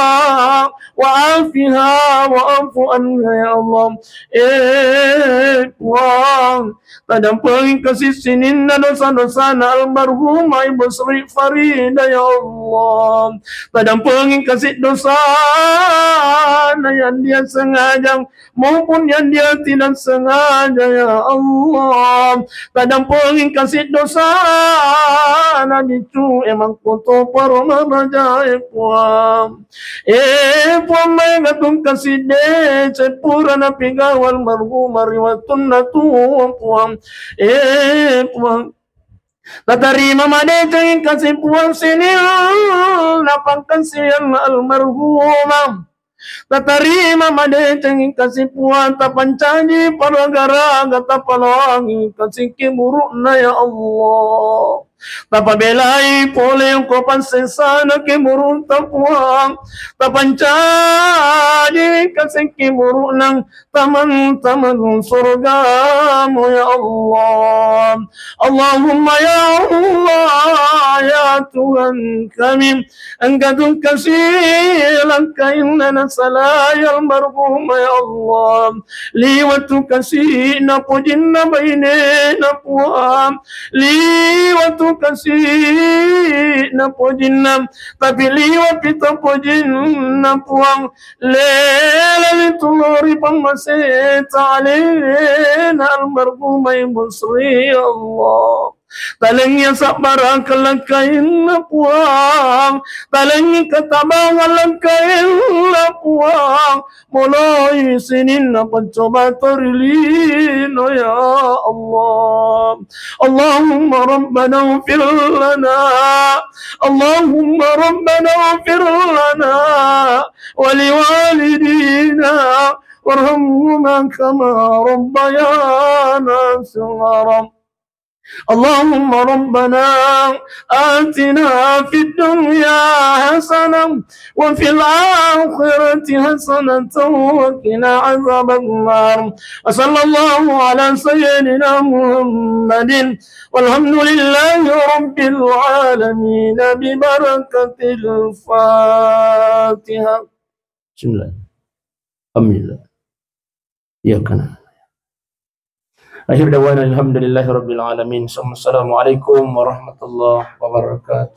وعافها واعف عنها يا الله. Eh, Puang, tadampengi kasi sininna dosa-dosana almarhumah Ibu Sri Farida, ya Allah. Tadampengi kasi dosana yang dia sengaja maupun yang dia tidak sengaja, ya Allah. Tadampengi kasi dosana bicu emang koto paromaraja, eh, Puang. Eh, Puang, maega tungkasi deceng pura napigawa almarhumah ri wattunna tuo, Puang. Eh, Puang, tatarima madeceng kasi, Puang, sininna pangkasiang almarhumah. Tatarima madeceng kasi, Puang, tapancaji paragaraga, tapaloangi kasi kiburu'na, ya Allah. Tapabelai pole ko passessana kiburutta, Puang. Tapancaji kasi kiburu'na tameng-tameng surgamu, ya Allah. Allahumma ya Allah, ya Tuhan kami, engka tungkasi langkainna nasalai almarhumah, ya Allah. Liwat tu kasi na pojinna bainena, Puang. Liwat tu kasi na pojinna, tapi liwat pita pojinna, Puang. Lelani tulori pammaseta alena almarhumah Ibu Sri, ya Allah. Talengngi sabbarang langkainna, Puang. Talengngi katabangan langkainna, Puang. Moloi sininna pancoba torilino, ya Allah. Allahumma rabbana ighfir lana. Allahumma rabbana ighfir lana wa liwalidina warhamhuma kama rabbayana shighara. اللهم ربنا آتنا في الدنيا حسنة وفي الآخرة حسنة وقنا عذاب النار. وصلى الله على سيدنا محمد والحمد لله رب العالمين ببركة الفاتحة. بسم الله. الحمد لله. Iya kana. Akhir dawana alhamdulillahi rabbil alamin. Assalamualaikum warahmatullahi wabarakatuh.